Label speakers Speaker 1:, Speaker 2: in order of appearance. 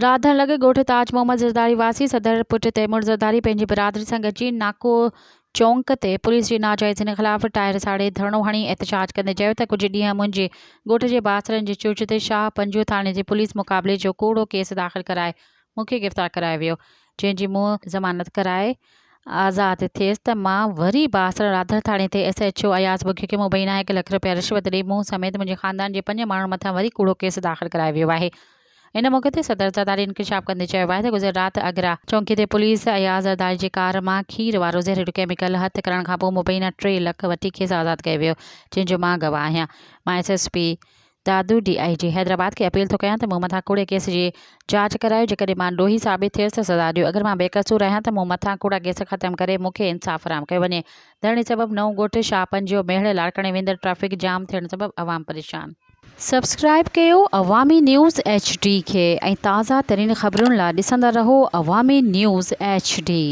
Speaker 1: راڌڻ لڳ ڳوٺ تاج محمد زرداري واسي صدر پٽ تيمور زرداري پنهنجي برادري سان گڏجي ناڪو چونڪ تي پوليس جي ناجائزين خلاف ٽائر ساڙي ڌرڻو هڻي احتجاج ڪندي چيو ته ڪجهه ڏينهن منهنجي ڳوٺ جي بااثرن جي چوچ تي شاهه پنجو ٿاڻي تي پوليس مقابلي جو ڪوڙو ڪيس داخل ڪرائي مون کي گرفتار ڪرايو ويو جنهن جي مون ضمانت ڪرائي آزاد ٿيس ته مان وري بااثر راڌڻ ٿاڻي تي S H O Ayaz Bughio کي مبينا هڪ لک رپيا رشوت ڏئي مون سميت منهنجي خاندان جي پنج ماڻهن مٿان وري ڪوڙو ڪيس داخل ڪرايو ويو آهي. ان موقعي تي صدر زرداري انڪشاف ڪندي چيو آهي ته گذريل رات اگرا چونڪي تي پوليس اياز زرداري جي ڪار مان کير وارو زهريلو ڪيميڪل هٿ ڪرڻ کانپوء مبينا ٽي لک وٺي کيس آزاد ڪيو ويو جنهن جو مان گواهه آهيان مان S S P Dadu D I G Hyderabad کي اپيل ٿو ڪيان ته مون مٿان ڪوڙي ڪيس جي جاچ ڪرايو جيڪڏهن مان ڏوهي ثابت ٿيس ته سزا ڏيو اگر مان بيقصور آهيان ته مون مٿان ڪوڙا ڪيس ختم ڪري مون کي انصاف فراهم ڪيو وڃي ڌرڻي سبب نئون ڳوٺ شاهه پنجو ميهڙ لاڙڪاڻي ويندڙ ٽريفڪ جام ٿيڻ سبب عوام پريشان. سبسڪرائب ڪيو عوامي نيوز ايڇ ڊي کي ۽ تازه ترين خبرن لا ڏسندا رهو عوامي نيوز ايڇ ڊي.